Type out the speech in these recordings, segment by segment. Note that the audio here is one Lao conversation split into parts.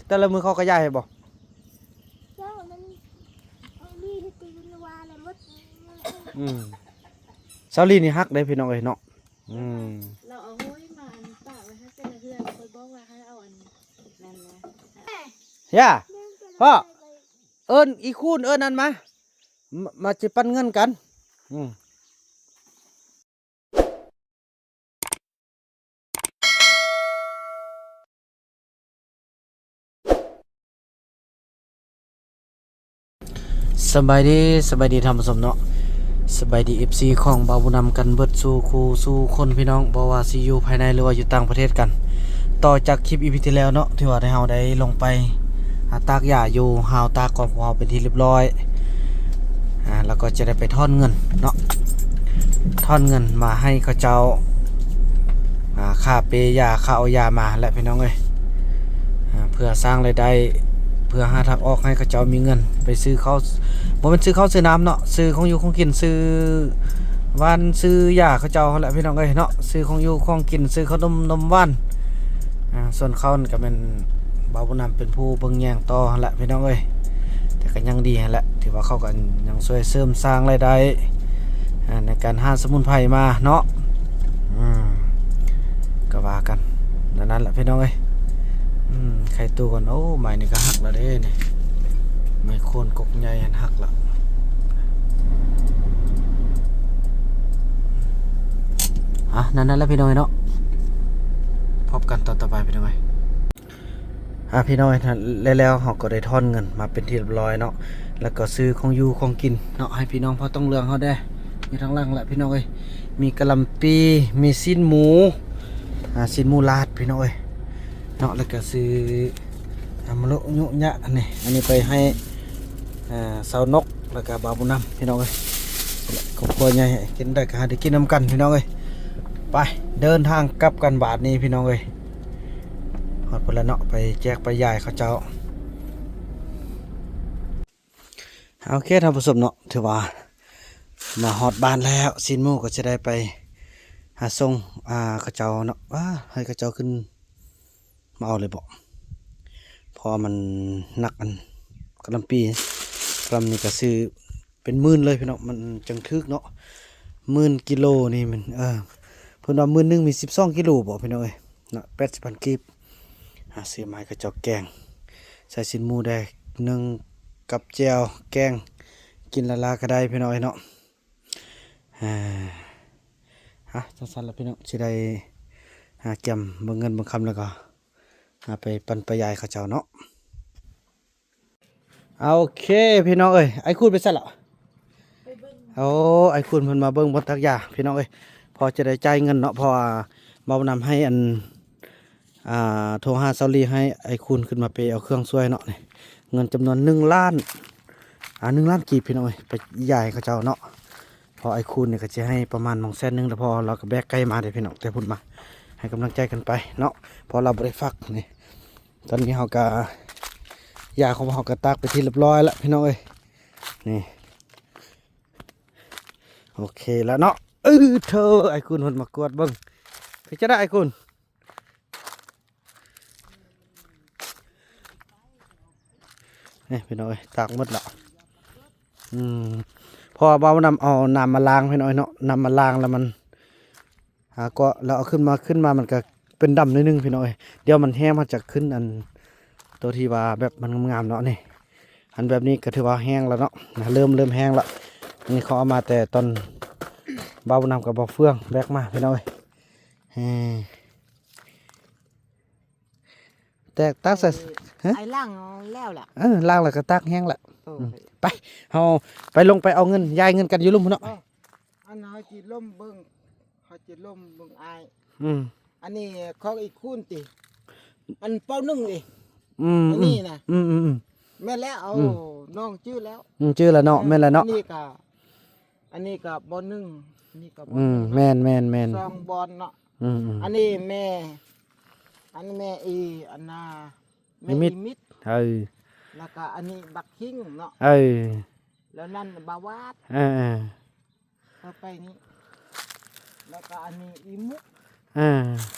ແຕ່ລະມື້ເຂົາກໍຢາຍໃຫ້ບໍ່? ເຈົ້າ ມັນເອົາລີເຮັດແຕ່ຢູ່ໃນວ່າແລ້ວໝົດ. ອືມ ສາວລີນີ້ຮັກເດ້ພີ່ນ້ອງເອີຍເນາະ. ອືມ ລາວເອົາໂຫຍມາອັນປະໄວ້ໃຫ້ແຕ່ລະເຮືອນ ຂ້ອຍບອກວ່າໃຫ້ເອົາອັນນັ້ນນະ. ຢ່າ ພໍ່ ເອີ້ນອີຄູນ ເອີ້ນນັ້ນມາ ມາ ມາຊິປັນເງິນກັນ. ອືມ ສະບາຍດີ ສະບາຍດີທ່ານຜູ້ຊົມເນາະ, ສະບາຍດີ ເອັຟຊີ ຂອງບ່າວບຸນນຳກັນເບິດສູ່ຄູ່ສູ່ຄົນພີ່ນ້ອງ, ບໍ່ວ່າຊິຢູ່ພາຍໃນ ຫຼືວ່າຢູ່ຕ່າງປະເທດກັນ. ຕໍ່ຈາກຄລິບ ອີ ພີ ທີ່ແລ້ວເນາະ ທີ່ວ່າໄດ້ ເຮົາໄດ້ລົງໄປ ອາ ຕາກຫຍ້າຢູ່ຮາວຕາກຂອງພວກເຮົາເປັນທີ່ລຽບຮ້ອຍ ອາ ແລ້ວກໍຈະໄດ້ໄປຖອນເງິນເນາະ, ຖອນເງິນມາໃຫ້ເຂົາເຈົ້າ ອາ ຄ່າເປຫຍ້າ ຄ່າເອົາຫຍ້າມາແຫຼະພີ່ນ້ອງເອີຍ. ອາ ເພື່ອສ້າງລາຍໄດ້ ເພື່ອຫາທາງອອກໃຫ້ເຂົາເຈົ້າມີເງິນໄປຊື້ເຂົ້າ ບໍ່ແມ່ນຊື້ເຂົ້າຊື້ນ້ຳເນາະ, ຊື້ຂອງຢູ່ຂອງກິນ ຊື້ຫວ່ານ ຊື້ຫຍ້າເຂົາເຈົ້າຫັ້ນແຫຼະພີ່ນ້ອງເອີຍເນາະ, ຊື້ຂອງຢູ່ຂອງກິນ ຊື້ເຂົ້າໜົມ ໜົມຫວານ. ອາ ສ່ວນເຂົານັ້ນກໍແມ່ນບ່າວບຸນນຳເປັນຜູ້ເບິ່ງແຍງຕໍ່ຫັ້ນແຫຼະພີ່ນ້ອງເອີຍ, ແຕ່ກໍຍັງດີຫັ້ນແຫຼະ ຖືວ່າເຂົາກໍຍັງຊ່ວຍເສີມສ້າງລາຍໄດ້ ອາ ໃນການຫາສະໝຸນໄພມາເນາະ. ອືມ ກໍວ່າກັນ ນັ້ນ ນັ້ນແຫຼະພີ່ນ້ອງເອີຍ. ອືມ ໄຄຕູກ່ອນ. ໂອ້ ໄມ້ນີ້ກໍຫັກແລ້ວເດ້ນີ້, ໄມ້ໂຄນກົກໃຫຍ່ຫັ້ນຫັກແລ້ວ. ອ່ະ ນັ້ນ ນັ້ນແຫຼະພີ່ນ້ອງເອີຍເນາະ, ພົບກັນຕອນຕໍ່ໄປພີ່ນ້ອງເອີຍ. ອ່າ ພີ່ນ້ອງເອີຍ ແລ້ວເຮົາກໍໄດ້ຖອນເງິນມາເປັນທີ່ລຽບຮ້ອຍເນາະ, ແລ້ວກໍຊື້ຂອງຢູ່ຂອງກິນເນາະ ໃຫ້ພີ່ນ້ອງພໍ່ຕ້ອງເຫຼືອງເຮົາແດ່. ຢູ່ທາງຫຼັງແຫຼະພີ່ນ້ອງເອີຍ, ມີກະຫຼ່ຳປີ ມີຊີ້ນໝູ ອ່າ ຊີ້ນໝູລາດພີ່ນ້ອງເອີຍເນາະ, ແລ້ວກໍຊື້ ອ່າ ມະລຸຍຸຍະນີ້ ອັນນີ້ໄປໃຫ້ ອ່າ ສາວນົກ ແລ້ວກໍບ່າວບຸນນຳພີ່ນ້ອງເອີຍ. ຄອບຄົວໃຫຍ່ ກິນໄດ້ກໍຫາໄດ້ກິນນຳກັນພີ່ນ້ອງເອີຍ. ໄປ ເດີນທາງກັບກັນບາດນີ້ພີ່ນ້ອງເອີຍ. ຮອດພຸ້ນແລ້ວເນາະ, ໄປແຈກໄປຢາຍເຂົາເຈົ້າ. ໂອເຄ ທ່ານຜູ້ຊົມເນາະ, ຖືວ່າມາຮອດບ້ານແລ້ວ, ຊີ້ນໝູກໍຈະໄດ້ໄປຫາສົ່ງ ອ່າ ເຂົາເຈົ້າເນາະ. ວ້າ ໃຫ້ເຂົາເຈົ້າຂຶ້ນມາເອົາເລີຍບໍ? ເພາະວ່າມັນໜັກ ອັນ ກະຫຼ່ຳປີ, ກະຫຼ່ຳນີ້ກໍຊື້ ເປັນໝື່ນເລີຍພີ່ນ້ອງ, ມັນຈັ່ງຖືກເນາະ. ໝື່ນກິໂລນີ້ມັນ ເອີ ເພິ່ນວ່າໝື່ນໜຶ່ງມີສິບສອງກິໂລບໍພີ່ນ້ອງເອີຍເນາະ, ແປດສິບພັນກີບ. ຫາຊື້ມາໃຫ້ເຂົາເຈົ້າແກງ ໃສ່ຊີ້ນໝູແດ່ໜຶ່ງກັບແຈ່ວແກງ ກິນລ້າໆກໍໄດ້ພີ່ນ້ອງເອີຍເນາະ. ອ່າ ຮະ ຈັ່ງຊັ້ນລະພີ່ນ້ອງ ຊິໄດ້ຫາກຽມເບິ່ງເງິນເບິ່ງຄຳ ແລ້ວກໍຫາໄປປັນໄປຢາຍເຂົາເຈົ້າເນາະ. ໂອເຄພີ່ນ້ອງເອີຍ, ອ້າຍຄູນໄປໃສລະ? ໂອ້ ອ້າຍຄູນເພິ່ນມາເບິ່ງບ່ອນຕາກຫຍ້າພີ່ນ້ອງເອີຍ, ພໍຈະໄດ້ຈ່າຍເງິນເນາະ. ເພາະວ່າເວົ້ານຳໃຫ້ອັນ ອ່າ ໂທຫາສາວລີ ໃຫ້ອ້າຍຄູນຂຶ້ນມາເປເອົາເຄື່ອງຊ່ວຍເນາະ. ນີ້ເງິນຈຳນວນໜຶ່ງລ້ານ ອ່າ ໜຶ່ງລ້ານກີບພີ່ນ້ອງເອີຍ, ໄປຢາຍເຂົາເຈົ້າເນາະ. ເພາະອ້າຍຄູນນີ້ກໍຊິໃຫ້ປະມານໝ່ອງແສນໜຶ່ງແລ້ວ, ເພາະວ່າລາວກໍແບກໄກ່ມາເດ້ພີ່ນ້ອງ, ແຕ່ພຸ້ນມາໃຫ້ກຳລັງໃຈກັນໄປເນາະ, ເພາະລາວບໍ່ໄດ້ຝາກນີ້. ຕອນນີ້ເຮົາກໍຢາຂອງເຮົາກໍຕາກໄປທີ່ລຽບຮ້ອຍລະພີ່ນ້ອງເອີຍ. ນີ້ ໂອເຄລະເນາະ. ເອີ ເທີ ອ້າຍຄູນເພິ່ນມາກວດເບິ່ງ. ເປັນຈັ່ງໃດອ້າຍຄູນ? ນີ້ພີ່ນ້ອງເອີຍ ຕາກໝົດລະ. ອືມ ເພາະວ່າເວົ້ານຳ ເອົານ້ຳມາລ້າງພີ່ນ້ອງເອີຍເນາະ, ນ້ຳມາລ້າງແລ້ວມັນ ຫາກໍ ແລ້ວເອົາຂຶ້ນມາ ຂຶ້ນມາມັນກໍເປັນດຳໜ້ອຍໜຶ່ງພີ່ນ້ອງເອີຍ. ດຽວມັນແຫ້ງ ມັນຈະຂຶ້ນອັນໂຕທີ່ວ່າແບບມັນງາມໆເນາະ. ນີ້ ອັນແບບນີ້ກໍຖືວ່າແຫ້ງແລ້ວເນາະ, ເລີ່ມ ເລີ່ມແຫ້ງລະ. ອັນນີ້ເຂົາເອົາມາແຕ່ຕອນບ່າວບຸນນຳກັບບ່າວເຟືອງແບກມາພີ່ນ້ອງເອີຍ. ແຕ່ຕາກໃສ່ ຮະ ໄອ້ລ້າງແລ້ວລະ. ເອີ ລ້າງແລ້ວກໍຕາກແຫ້ງລະ. ເອີ ອືມ ໄປ ເຮົາໄປລົງໄປເອົາເງິນ ຢາຍເງິນກັນຢູ່ລຸ່ມພຸ້ນເນາະ. ເອີ ອັນເຮົາຊິລົມເບິ່ງ ເຮົາຊິລົມເບິ່ງອ້າຍ. ອືມ ອັນນີ້ຂອງອີກຄູນຕິ ອັນເປົາໜຶ່ງເອ. ອືມ ອັນນີ້ນະ. ອືມໆໆ ແມ່ນແລ້ວ. ເອົາ ອືມ ນ້ອງຈື່ແລ້ວ. ອືມ ຈື່ແລ້ວເນາະ. ເອີ ແມ່ນແລ້ວເນາະ. ອັນນີ້ກະ ອັນນີ້ກະບ່ອນໜຶ່ງ ອັນນີ້ກະບ່ອນໜຶ່ງ. ອືມ ແມ່ນໆໆໆ ສອງບ່ອນເນາະ. ອືມໆ ອັນນີ້ແມ່ ອັນນີ້ແມ່ອີ ອັນນ່າ ແມ່ອີມິດ. ເອີ ແລ້ວກະອັນນີ້ບັກຫິງເນາະ. ເອີ ແລ້ວນັ້ນບ່າວາດ. ເອີໆ ຕໍ່ໄປນີ້ ແລ້ວກໍອັນນີ້ອີມຸກ. ເອີ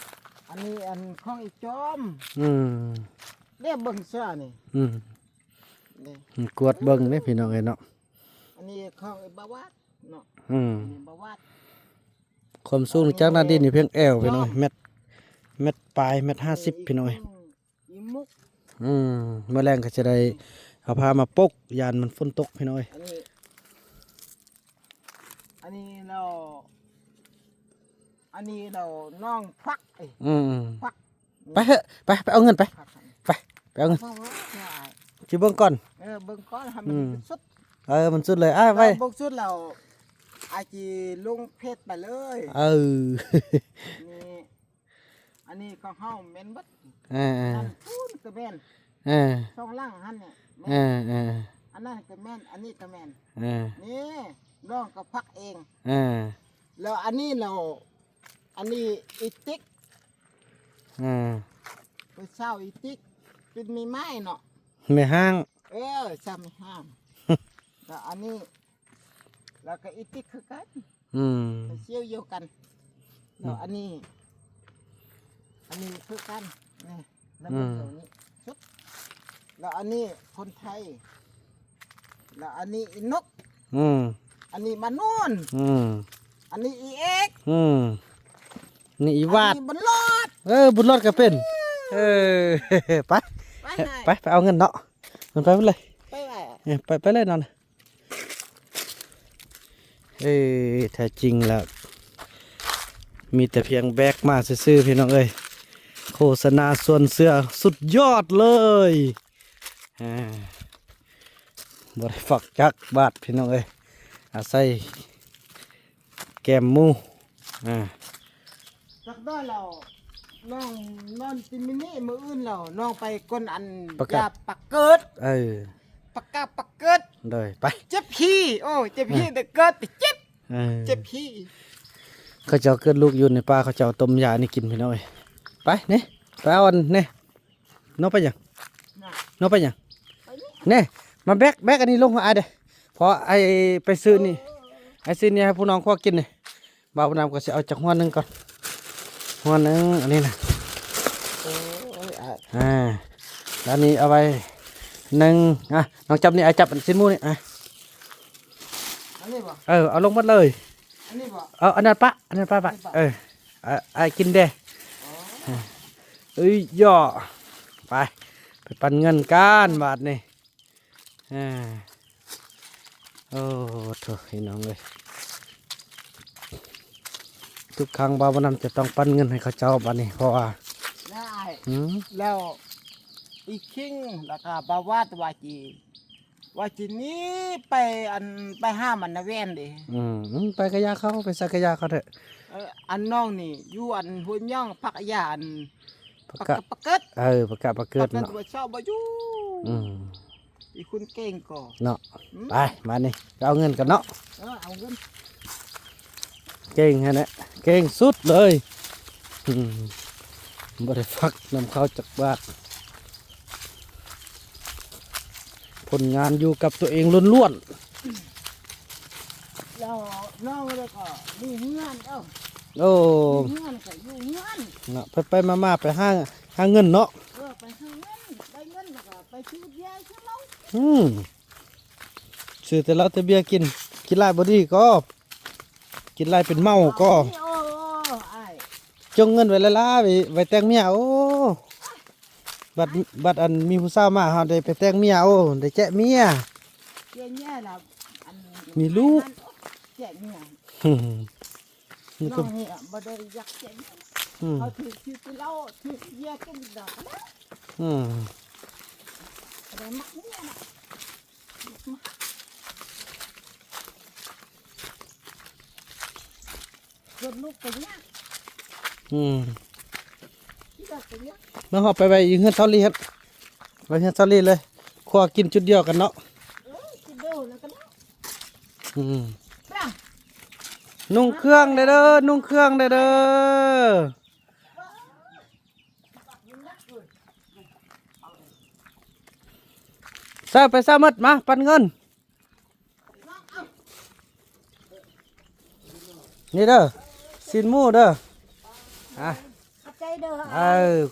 ອັນນີ້ອັນຂອງອີຈອມ. ອືມ ເດ້ເບິ່ງຊະນີ້ ອືມ ນີ້ ກວດເບິ່ງເດ້ພີ່ນ້ອງເອີຍເນາະ. ອັນນີ້ຂອງບາວາດເນາະ ອືມ ອັນນີ້ບາວາດ. ຄວາມສູງຈາກໜ້າດິນນີ້ພຽງແອວພີ່ນ້ອງເອີຍ ແມັດ ແມັດປາຍ ແມັດຫ້າສິບພີ່ນ້ອງເອີຍ. ອີມຸກ ອືມ ມື້ແລງກໍຈະໄດ້ເອົາຜ້າມາປົກ ຢ້ານມັນຝົນຕົກພີ່ນ້ອງເອີຍ. ອັນນີ້ ອັນນີ້ແລ້ວ ອັນນີ້ແລ້ວນ້ອງຄວັກເອີຍ ອືມ ຄວັກ ໄປເຖາະ ໄປ ໄປເອົາເງິນໄປ ຄວັກ ໄປ ໄປເອົາເງິນ ຄວັກ ຊິເບິ່ງກ່ອນ ເອີ ເບິ່ງກ່ອນໃຫ້ມັນ ອືມ ສຸດ ເອີ ມັນສຸດເລີຍ ອ້າຍ ໄປ ເບິ່ງສຸດແລ້ວ ອ້າຍຊິລົງເຟສໄປເລີຍ ເອີ ນີ້. ອັນນີ້ຂອງເຮົາແມ່ນເບິດ ເອີໆ ນັ້ນພຸ້ນກໍແມ່ນ ເອີ ສອງຫຼັງຫັ້ນແຫຼະແມ່ນ ເອີໆ ອັນນັ້ນກໍແມ່ນ ອັນນີ້ກໍແມ່ນ ເອີ ນີ້ນ້ອງກໍຄວັກເອງ ເອີ ແລ້ວອັນນີ້ແລ້ວ ອັນນີ້ອີຕິກ ເອີ ໄປເຊົ່າອີຕິກ ເປັນແມ່ໄມ້ເນາະ ແມ່ຮ້າງ ເອີ ເຊົ່າແມ່ຮ້າງ ແລ້ວອັນນີ້ ແລ້ວກໍອີຕິກຄືກັນ ອືມ ເຊວດຽວກັນ ແລ້ວອັນນີ້ ອັນນີ້ຄືກັນ ນີ້ ແລ້ວ ອືມ ເບິ່ງນີ້ສຸດ ແລ້ວອັນນີ້ຄົນໄທ ແລ້ວອັນນີ້ອີນົກ ອືມ ອັນນີ້ມານູນ ອືມ ອັນນີ້ອີເອກ ອືມ ນີ້ອີວາດ ອັນນີ້ບຸນຫຼອດ ເອີ ບຸນຫຼອດກໍເປັນ ເອີ ເອີ ໄປ ໄປ ໄປ ໄປເອົາເງິນເນາະ ມັນໄປໝົດເລີຍ ໄປ ໄປ ເອີ ໄປ ໄປເລີຍນອນ. ເອີ ແທ້ຈິງແລ້ວ ມີແຕ່ພຽງແບກມາຊື່ໆ ພີ່ນ້ອງເອີຍ ໂຄສະນາສວນເສືອສຸດຍອດເລີຍ ອ່າ ບໍ່ໄດ້ຟັກຈັກບາດ ພີ່ນ້ອງເອີຍ ອາໄສແກມໝູ່ ອ່າ ຈັກໄດ້ແລ້ວ ນ້ອງນອນຕິມິນິ ມື້ອື່ນແລ້ວ ນ້ອງໄປກົນອັນ ປະກາດ ຢາປາເກີດ ເອີ ປາກາປາເກີດ ໂດຍ ໄປ ເຈັບຂີ້ ໂອ້ ເຈັບຂີ້ ເອີ ແຕ່ເກີດແຕ່ເຈັບ ເອີ ເຈັບຂີ້ ເຂົາເຈົ້າເກີດລູກຢູ່ໃນປ່າ ເຂົາເຈົ້າຕົ້ມຢານີ້ກິນ ພີ່ນ້ອງເອີຍ ໄປ ນີ້ ໄປເອົາອັນນີ້ ນ້ອງໄປຫຍັງ ນ້ອງໄປຫຍັງ ແນ່ ມາແບກ ແບກອັນນີ້ລົງໃຫ້ອ້າຍເດີ້ ເພາະອ້າຍໄປຊື້ນີ້ ເອີ ອ້າຍຊື້ນີ້ໃຫ້ຜູ້ນ້ອງຄົວກິນນີ້ ບ່າວບຸນນຳກໍຊິເອົາຈັກຫົວໜຶ່ງກ່ອນ ຫົວໜຶ່ງ ອັນນີ້ນະ ໂອ້ຍ ອ່າ ແລ້ວນີ້ເອົາໄວ້ໜຶ່ງ ອ່ະ ນ້ອງຈັບນີ້ ອ້າຍຈັບອັນຊີ້ນໝູນີ້ ອ່ະ ອັນນີ້ບໍ່ ເອີ ເອົາລົງໝົດເລີຍ ອັນນີ້ບໍ່ ເອົາອັນນັ້ນປະ ອັນນັ້ນປະ ປະ ນີ້ປະ ເອີ ອ້າຍ ອ້າຍກິນເດ້ ອໍ ເອີຍ ຍໍ ໄປ ໄປປັນເງິນກັນບາດນີ້ ອ່າ ໂອ້ໂທ້ ພີ່ນ້ອງເອີຍ ທຸກຄັ້ງບ່າວບຸນນຳຈະຕ້ອງປັນເງິນໃຫ້ເຂົາເຈົ້າບາດນີ້ ເພາະວ່າ ໄດ້ ອືມ ແລ້ວອີຄິງ ແລ້ວກໍບ່າວວາດວ່າຊິ ວ່າຊິໜີໄປ ອັນ ໄປຫາມັນນາແວ່ນເດ້ ອືມ ອືມ ໄປກະຢ່າເຂົາ ໄປໃສກະຢ່າເຂົາເຖາະ ເອີ ອັນນ້ອງນີ້ຢູ່ອັນຫ້ວຍໝ້ອງ ພັກຢາອັນ ປະກະ ປະກະປະເກີດ ເອີ ປະກະປະເກີດເນາະ ປະເກີດບໍ່ຊອບບໍ່ຢູ່ ອືມ ອີຄຸນເກັ່ງກໍເນາະ ອືມ ໄປ ມານີ້ໄປເອົາເງິນກັນເນາະ ເອີ ເອົາເງິນ ເກັ່ງຫັ້ນແຫຼະ ເກັ່ງສຸດເລີຍ ອືມ ບໍ່ໄດ້ຟັກນຳເຂົາຈັກບາດ ຜົນງານຢູ່ກັບຕົວເອງລ້ວນໆ ແລ້ວນ້ອງແລ້ວກໍມີເຮືອນເດີ້ ໂອ້ ມີເຮືອນກໍຢູ່ເຮືອນເນາະ ໄປໆມາໆໄປຫາ ຫາເງິນເນາະ ເອີ ໄປຫາເງິນ ໄດ້ເງິນແລ້ວກໍໄປຊື້ເບຍຊື້ເຫຼົ້າ ອືມ ຊື້ແຕ່ເຫຼົ້າແຕ່ເບຍກິນ ກິນຫຼາຍບໍ່ດີກໍ ກິນຫຼາຍເປັນເມົາກໍ ໂອ້ ອ້າຍ ຈົ່ງເງິນໄວ້ຫຼາຍໆ ໄວ້ ໄວ້ແຕ່ງເມຍ ໂອ້ ບັດ ບັດອັນມີຜູ້ສາວມາ ເຮົາໄດ້ໄປແຕ່ງເມຍ ໂອ້ ໄດ້ແຈະເມຍ ແຈະເມຍລະ ອັນ ມີລູກ ແຈະເມຍ ອືມ ນ້ອງນີ້ບໍ່ໄດ້ຢາກແຈະເມຍ ອືມ ເຂົາຖືກ ຖືກເຫຼົ້າ ຖືກເບຍກິນດອກ ອືມ ບໍ່ໄດ້ມັກເມຍນະ ເກີດລູກກໍຍາກ ອືມ ເກີດລູກກໍຍາກ ມາເຮົາໄປໄວ້ຢູ່ເຮືອນເຖົ້າລີ້ຫັ້ນ ໄວ້ເຮືອນເຖົ້າລີ້ເລີຍ ຄົວກິນຈຸດດຽວກັນເນາະ ເອີ ກິນໂດນກັນເນາະ ອືມ ນຸ່ງເຄື່ອງແດ່ເດີ ນຸ່ງເຄື່ອງແດ່ເດີ ໃສ່ໄປຊະໝົດ ມາປັນເງິນ ນີ້ເດີ ຊີ້ນໝູເດີ ອ່ະ ຂອບໃຈເດີ ເອີ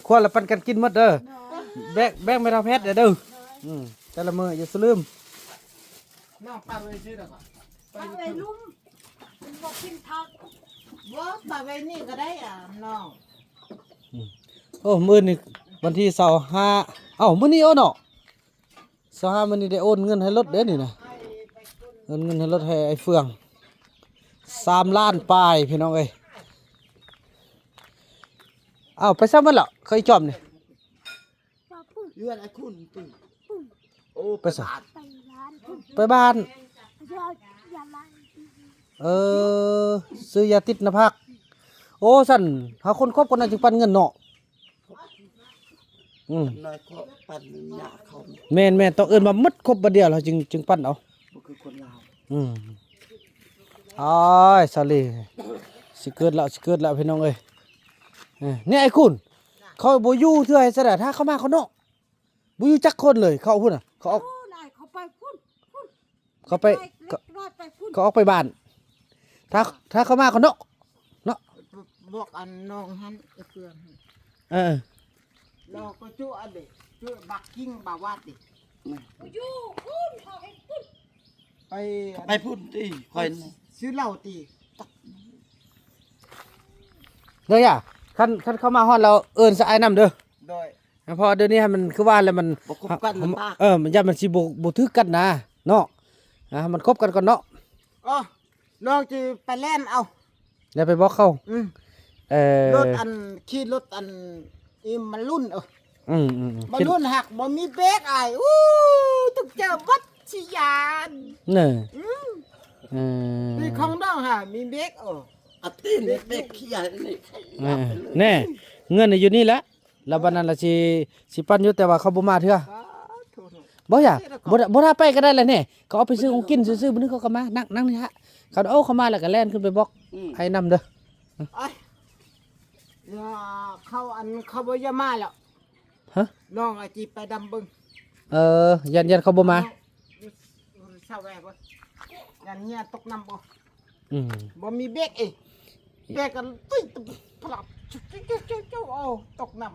ຄົວລະປັນກັນກິນໝົດເດີ ໂດຍ ແບ່ງ ແບ່ງແມ່ເຖົ້າແພັດແດ່ເດີ. ອືມ ແຕ່ລະມື້ຢ່າສະລືມ. ນ້ອງປາໄວ້ຊື່ດອກ ປາໄວ້ລຸ່ມ ມັນບໍ່ກິນຜັກ. ບໍ່ ປາໄວ້ນີ້ກໍໄດ້ ອ່າ ນ້ອງ. ອືມ ໂອ້ ມື້ນີ້ວັນທີຊາວຫ້າ ເອົ້າ ມື້ນີ້ ໂອ້ ເນາະ ຊາວຫ້າ ມື້ນີ້ໄດ້ໂອນເງິນໃຫ້ລົດເດ້ນີ້ນະ. ໂອນເງິນໃຫ້ລົດໃຫ້ໄອ້ເຟືອງ ສາມລ້ານປາຍ ພີ່ນ້ອງເອີຍ. ເອົ້າ ໄປຊະໝົດລະ ເຄີຍຈອມນີ້. ເຮືອນອ້າຍຄຸນຕິ. ໂອ້ ໄປໃສ? ໄປບ້ານ ໄປບ້ານ. ເອີ ຊື້ຢາຕິດໜ້າຜາກ. ໂອ້ ຊັ້ນເຮົາຄົ້ນຄວບກ່ອນນະຈຶ່ງປັນເງິນເນາະ. ອືມ ນ້ອຍກໍປັນຍາເຂົາ. ແມ່ນໆ ຕ້ອງເອີ້ນວ່າໝົດຄົບບາດດຽວ ເຮົາຈຶ່ງ ຈຶ່ງປັນເອົາ. ບໍ່ຄືຄົນລາວ. ອືມ ອ້າຍ ສາລີ ຊິເກີດແລ້ວ ຊິເກີດແລ້ວ ພີ່ນ້ອງເອີຍ. ເອີ ນີ້ໄອ້ຄຸນ ເຂົາບໍ່ຢູ່ເທື່ອໃຫ້ຊະດາ ຖ້າເຂົາມາເຂົາເນາະ ບໍ່ຢູ່ຈັກຄົນເລີຍ. ເຂົາພຸ້ນນະ ເຂົາອອກ ໂອ້ ນາຍ ເຂົາໄປພຸ້ນ ພຸ້ນ ເຂົາໄປ ໄປ ເຂົາ ໄປພຸ້ນ ເຂົາອອກໄປບ້ານ. ຖ້າ ຖ້າເຂົາມາເຂົາເນາະ ເນາະ ບອກອັນນ້ອງຫັ້ນ ເອີ ເພື່ອນຫັ້ນ. ເອີ ລາວກໍຈຸອັນເດ ຈຸບັກກິງບາວາດເດ ບໍ່ຢູ່ພຸ້ນ ເຂົາເຮັດພຸ້ນ ໄປ ໄປພຸ້ນຕິ ຂ້ອຍຊື້ເຫຼົ້າຕິ. ເດີ ຢ່າ ຄັນ ຄັນເຂົາມາຮອດແລ້ວເອີ້ນສະອ້າຍນຳເດີ. ໂດຍ ເພາະດຽວນີ້ໃຫ້ມັນຄືວ່າແລ້ວມັນ ບໍ່ຄົບກັນລຳບາກ. ເອີ ມັນຢ້ານມັນຊິບໍ່ ບໍ່ຖືກກັນນະເນາະ. ອ່າ ໃຫ້ມັນຄົບກັນກ່ອນເນາະ. ອໍ ນ້ອງຊິໄປແລ່ນເອົາ ແລ້ວໄປບອກເຂົາ. ອືມ ເອີ ລົດອັນ ຂີ່ລົດອັນ ອີ ມາລຸນ ເອີ ອືມໆໆ ມາລຸນ ເປັນ ຫາກບໍ່ມີເບຣກອ້າຍ. ອູ້ ຖືກເຈີບັດຊິຍານ ເນີ. ອືມ ເອີ ນີ້ຂອງນ້ອງຫາມີເບຣກ. ເອີ ອາຕີນເບຣກເບຣກເຄີຍນີ້ ເອີ ແນ່ ເງິນຢູ່ນີ້ແຫຼະ. ແລ້ວບັດນັ້ນລະຊິ ຊິປັ່ນຢູ່ ແຕ່ວ່າເຂົາບໍ່ມາເທື່ອ. ສາທຸ ບໍ່ຢາກ ບໍ່ ບໍ່ຖ້າໄປກໍໄດ້ລະແນ່. ເຂົາເອົາໄປຊື້ຂອງກິນຊື່ໆ ມື້ໜຶ່ງເຂົາກໍມາ. ນັ່ງ ນັ່ງນີ້ຮະ ຄັນ ໂອ້ ເຂົາມາແລ້ວກໍແລ່ນຂຶ້ນໄປບອກ ອືມ ໃຫ້ນຳເດີ. ເອີຍ ຢ່າ ເຂົາ ອັນ ເຂົາບໍ່ຢາກມາແລ້ວ. ຮະ ນ້ອງອາຈີໄປດຳເບິ່ງ. ເອີ ຢ້ານ ຢ້ານເຂົາບໍ່ມາ. ຊາວແວບໍ່ ຢ້ານເຫື່ອຕົກນ້ຳບໍ່. ອືມ ບໍ່ມີເບຣກເອ ເບຣກກໍຕຸ້ຍ ພະລັບ ເຈົ້າ ເຈົ້າ ເຈົ້າ ເຈົ້າ ເອົາຕົກນ້ຳ.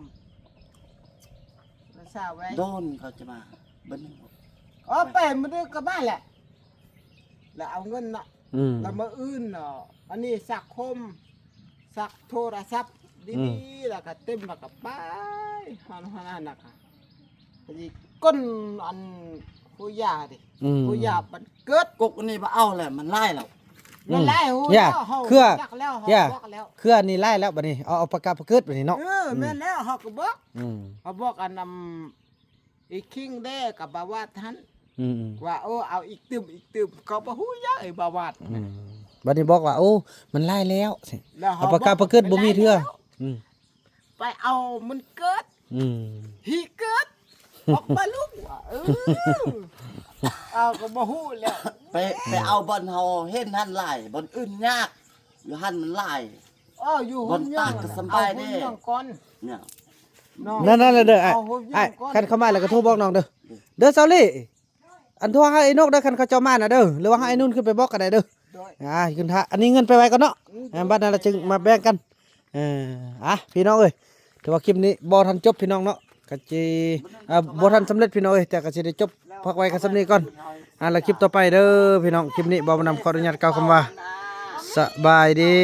ຊາວແວ ໂດນເຂົາຈະມາເບິ່ງ. ອໍ ໄປມື້ເດີກໍມາແຫຼະ ແລ້ວເອົາເງິນນະ. ອືມ ແລ້ວມື້ອື່ນເນາະ ອັນນີ້ຊັກຄົມ ຊັກໂທລະສັບດີໆ ອືມ ແລ້ວກໍເຕັມ ແລ້ວກໍໄປ ຫັ້ນ ຫັ້ນ ຫັ້ນນະ. ອັນນີ້ກົ້ນອັນຜູ້ຢາເດ ອືມ ຜູ້ຢາມັນເກີດ ກົກອັນນີ້ບໍ່ເອົາແລ້ວ ມັນຫຼາຍແລ້ວ. ອືມ ມັນຫຼາຍ ຮູ້ ຢ່າ ແລ້ວ ເຮົາ ເຄືອ ຮູ້ຈັກແລ້ວ ເຮົາ ຢ່າ ບອກແລ້ວ ເຄືອອັນນີ້ຫຼາຍແລ້ວບັດນີ້ ເອົາ ເອົາປາກາປາເກີດບັດນີ້ເນາະ. ເອີ ອືມ ແມ່ນແລ້ວ ເຮົາກໍບອກ ອືມ ເຮົາບອກອັນ ນຳ ອີຄິງເດ້ກັບບາວາດຫັ້ນ ອືມໆ ວ່າ ໂອ້ ເອົາອີກຕື່ມ ອີກຕື່ມ ເຂົາບໍ່ຮູ້ຫຍັງ ໄອ້ບາວາດ. ອືມ ບັດນີ້ບອກວ່າ ໂອ້ ມັນຫຼາຍແລ້ວ ແລ້ວເຮົາ ເອົາປາກາປາເກີດບໍ່ມີເທື່ອ. ອືມ ໄປເອົາມັນເກີດ ອືມ ຮີເກີດ ອອກມາລຸງວ່າ ເອີ ເອົາກໍບໍ່ຮູ້ແລ້ວ. ໄປ ໄປເອົາບ່ອນເຮົາເຫັນຫັ້ນຫຼາຍ ບ່ອນອື່ນຍາກ ຢູ່ຫັ້ນມັນຫຼາຍ. ເອີ ຢູ່ ບ່ອນຕາກກໍສະບາຍເດ້ ເອົາຫຸ່ນຍວງກ່ອນ ເນຍ ນັ້ນໆ ເດີ ອ້າຍ ເອົາຫຸ່ນຍວງກ່ອນ ອ້າຍ ຄັນເຂົາມາແລ້ວກໍໂທບອກນ້ອງເດີ ເດີ ຊາວລີ. ອັນ ໂທຫາໄອ້ນົກເດີ ຄັນເຂົາເຈົ້າມານະເດີ ຫຼືວ່າຫາໄອ້ນຸ່ນຂຶ້ນໄປບອກກໍໄດ້ເດີ. ໂດຍ ອ່າ ຂຶ້ນຖ້າ ອັນນີ້ເງິນໄປໄວ້ກ່ອນເນາະ. ອືມ ອ່າ ບັດນັ້ນລະຈຶ່ງມາແບ່ງກັນ. ເອີ ອ່າ ພີ່ນ້ອງເອີຍ ຖືວ່າຄລິບນີ້ບໍ່ທັນຈົບພີ່ນ້ອງເນາະ ກໍຊິ ອ່າ ບໍ່ທັນສຳເລັດພີ່ນ້ອງເອີຍ ແຕ່ກໍຊິໄດ້ຈົບ ພັກໄວ້ກັນສ່ຳນີ້ກ່ອນ. ອ່າ ແລ້ວຄລິບຕໍ່ໄປເດີພີ່ນ້ອງ ຄລິບນີ້ບ່າວບຸນນຳຂໍອະນຸຍາດກ່າວຄຳວ່າ ສະບາຍດີ.